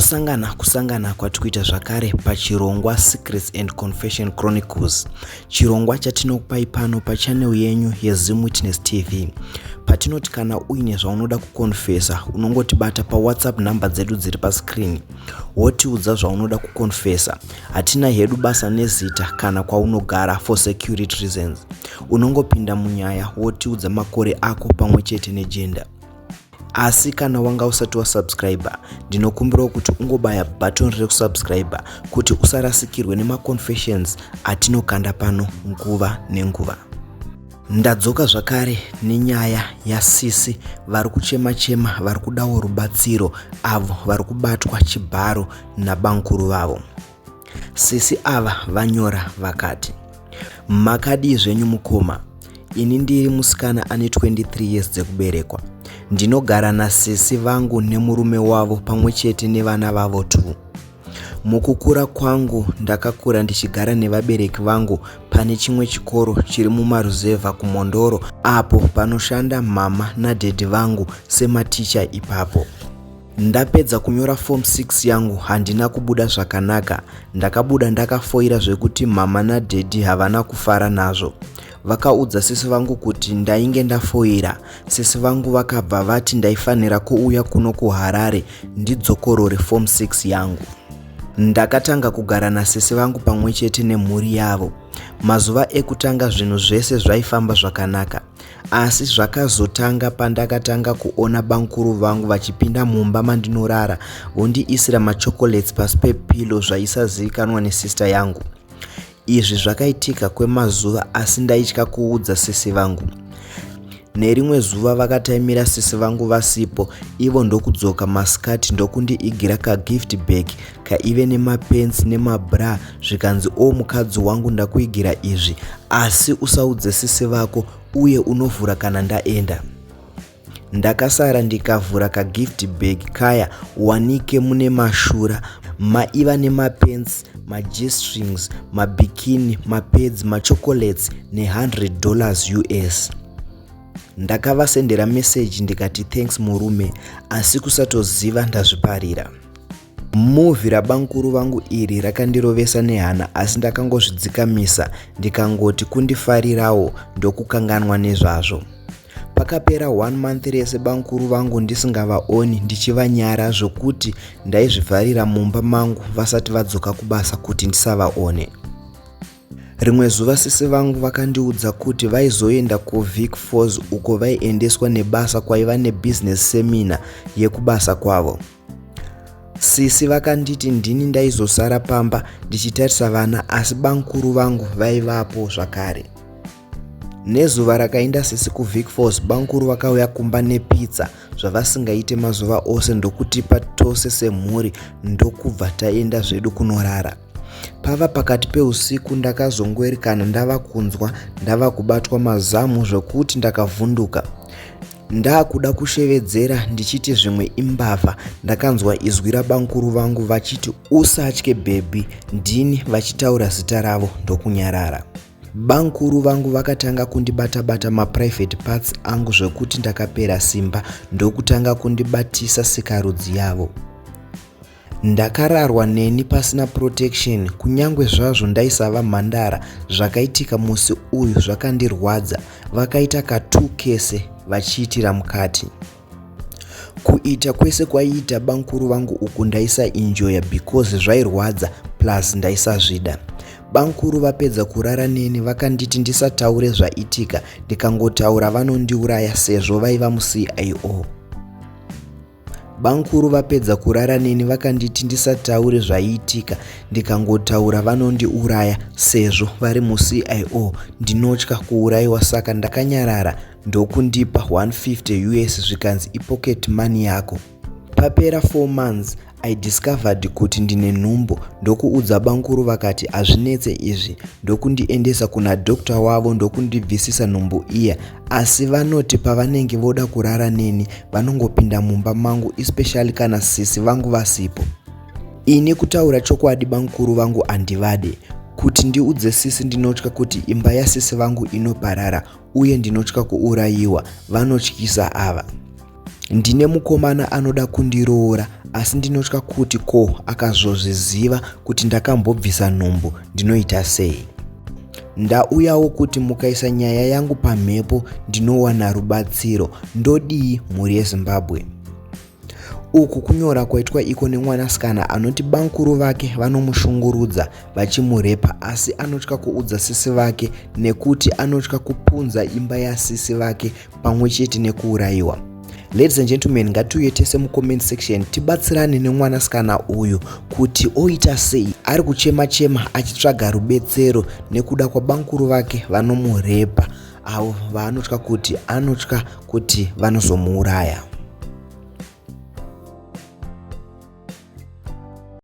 Kusangana kusangana kwatikuita zvakare pachirongwa Secrets and Confession Chronicles, chirongwa chatinokupai pano pachannel yenyu yeZim Witness TV, patinoti kana uine zvaunoda kukonfesa unongotibata paWhatsApp number dzedu dziri pascreen, wotiudza zvaunoda kukonfesa. Hatina hedu basa nezita kana kwaunogara for security reasons. Unongopinda munyaya wotiudza makore ako pamwe chete negender. Asi kana wanga usati wasubscribe, ndinokumbirawo kuti ungobaya button rekusubscribe kuti usarasikirwe nemaconfessions atinokanda pano nguva nenguva. Ndadzoka zvakare nenyaya yasisi vari kuchema chema, vari kudawo rubatsiro, avo vari kubatwa chibharo nabankuru vavo. Sisi ava vanyora vakati, makadii zvenyu mukoma? Ini ndiri musikana ane 23 years dzekuberekwa. Ndinogara nasisi vangu nemurume wavo pamwe chete nevana vavo 2. Mukukura kwangu ndakakura ndichigara nevabereki vangu pane chimwe chikoro chiri mumaruzevha kuMhondoro, apo panoshanda mama nadhedhi vangu sematicha ipapo. Ndapedza kunyora form 6 yangu handina kubuda zvakanaka. Ndakabuda ndakafoira zvekuti mama nadhedhi havana kufara nazvo. Vakaudza sisi vangu kuti ndainge ndafoira. Sisi vangu vakabva vati ndaifanira kuuya kuno kuHarare ndidzokorore form 6 yangu. Ndakatanga kugara nasisi vangu pamwe chete nemhuri yavo. Mazuva ekutanga zvinhu zvese zvaifamba zvakanaka. Asi zvakazotanga pandakatanga kuona bankuru vangu vachipinda mumba mandinorara vondiisira machocolates pasi pepilo zvaisazivikanwa nesista yangu. Izvi zvakaitika kwemazuva asi ndaitya kuudza sisi vangu. Nerimwe zuva vakataimira sisi vangu vasipo, ivo ndokudzoka masikati ndokundiigira kagift bag kaive nemapants nemabra, zvikanzi, o mukadzi wangu, ndakuigira izvi, asi usaudze sisi vako uye unovhura kana ndaenda. Ndakasara ndikavhura kagift bag kaya, wanike mune mashura. Maiva nemapants, mag-strings, mabikini, mapads, machocolates ne100 dollars US. Ndakavasendera meseji ndikati, thanks murume, asi kusatoziva ndazviparira. Muvhi rabankuru vangu iri rakandirovesa nehana, asi ndakangozvidzikamisa ndikangoti kundifarirawo, ndokukanganwa nezvazvo. Pakapera one month rese bankuru vangu ndisingavaoni, ndichivanyara zvokuti ndaizvivharira mumba mangu vasati vadzoka kubasa kuti ndisavaone. Rimwe zuva sisi vangu vakandiudza kuti vaizoenda kuVic Falls uko vaiendeswa nebasa, kwaiva nebusiness seminar yekubasa kwavo. Sisi vakanditi ndini ndaizosara pamba ndichitarisa vana, asi bankuru vangu vaivapo zvakare. Nezuva rakaenda sisi kuVic Falls, bankuru vakauya kumba nepizza zvavasingaite mazuva ose, ndokutipa tose semhuri, ndokubva taenda zvedu kunorara. Pava pakati peusiku ndakazongwerikana ndava kunzwa ndava kubatwa mazamu zvokuti ndakavhunduka. Ndakuda kushevedzera ndichiti zvimwe imbavha, ndakanzwa izwi rabankuru vangu vachiti, usatye bhebhi, ndini, vachitaura zita ravo, ndokunyarara. Bankuru vangu vakatanga kundibata-bata maprivate parts angu zvekuti ndakapera simba, ndokutanga kundibatisa sikarudzi yavo. Ndakararwa neni pasina protection, kunyangwe zvazvo ndaisava mhandara. Zvakaitika musi uyu zvakandirwadza. Vakaita ka2 kese vachiitira mukati. Kuita kwese kwaiita bankuru vangu uku ndaisaenjoya because zvairwadza, plus ndaisazvida. Bankuru vapedza kurara neni vakanditi ndisataure zvaitika, ndikangotaura vanondiuraya sezvo vaiva muCIO. Bankuru vapedza kurara neni vakanditi ndisataure zvaiitika, ndikangotaura vanondiuraya sezvo vari muCIO. Ndinotya kuurayiwa saka ndakanyarara, ndokundipa 150 US zvikanzi ipocket money yako. Papera 4 months I discovered kuti ndine nhumbu, ndokuudza bankuru, vakati hazvinetse izvi, ndokundiendesa kuna doctor wavo ndokundibvisisa nhumbu iya. Asi vanoti pavanenge voda kurara neni vanongopinda mumba mangu, especially kana sisi vangu vasipo. Ini kutaura chokwadi bankuru vangu handivade. Kuti ndiudze sisi ndinotya kuti imba yasisi vangu inoparara, uye ndinotya kuurayiwa. Vanotyisa ava. Ndine mukomana anoda kundiroora asi ndinotya kuti ko akazozviziva kuti ndakambobvisa nhumbu ndinoita sei? Ndauyawo kuti mukaisa nyaya yangu pamhepo ndinowana rubatsiro. Ndodii mhuri yeZimbabwe? Uku kunyora kwaitwa iko nemwanasikana anoti bamkuru vake vanomushungurudza vachimurepa asi anotya kuudza sisi vake nekuti anotya kupunza imba yasisi vake pamwe chete nekuurayiwa. Ladies and gentlemen, ngatiuye tese mucomment section tibatsirane nemwanasikana uyu kuti oita sei. Ari kuchema chema achitsvaga rubetsero nekuda kwabankuru vake vanomurepa avo vaanotya kuti anotya kuti vanozomuuraya.